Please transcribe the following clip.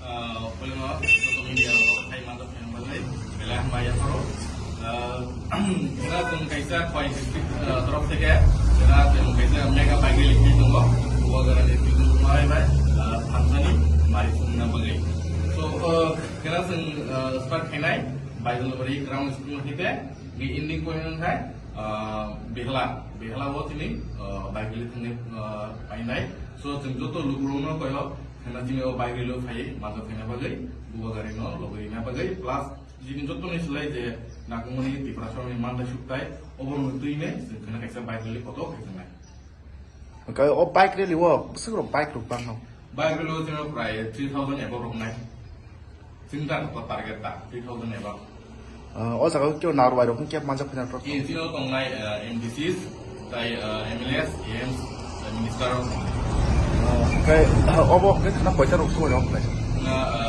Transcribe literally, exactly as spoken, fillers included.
Ah, puilano social media o khai manjak khe bagwi belai hambai yapharo. Ah, jera chwng kaisa Khowai district, ah, torof theke jera chwng kaisa mega bike rally khai tongo. Bubagra ni twibo marai bai, ah, thansani mari sumna bagwi. So, ah, jera chwng, ah, start khainai Baijalbari ground school hite ni ending point wngkha, ah, Behla. Behla o chini, ah, bike rally thangnai, ah, painai. So, chwng joto lukurokno koyo khena chini o bike rally o phaiwi manjak khaina bagwi, Bubagra no lobwi rina bagwi, plus chini jotoni slai je nangkukmani Tiprasarokni manthai sukthai, obo no twi me chwng khena kaisa bike rally kotor khaijak nai. Hwnkhe o bike rally o bwswk rok bike rok bangno? Bike rally o chwng prai three thousand above rok nai. Chwng ta ko target ta three thousand above. Ah, o jaga o kebo narwai rok kebo manjak phina rok. Chini o tongnai, ah, M D Cs, tai, ah, M L As, A Ms, tai minister rok. Ah, hwnkhe, ah, obo hwnkhe khana koita rok sumai rok nai? Na, ah,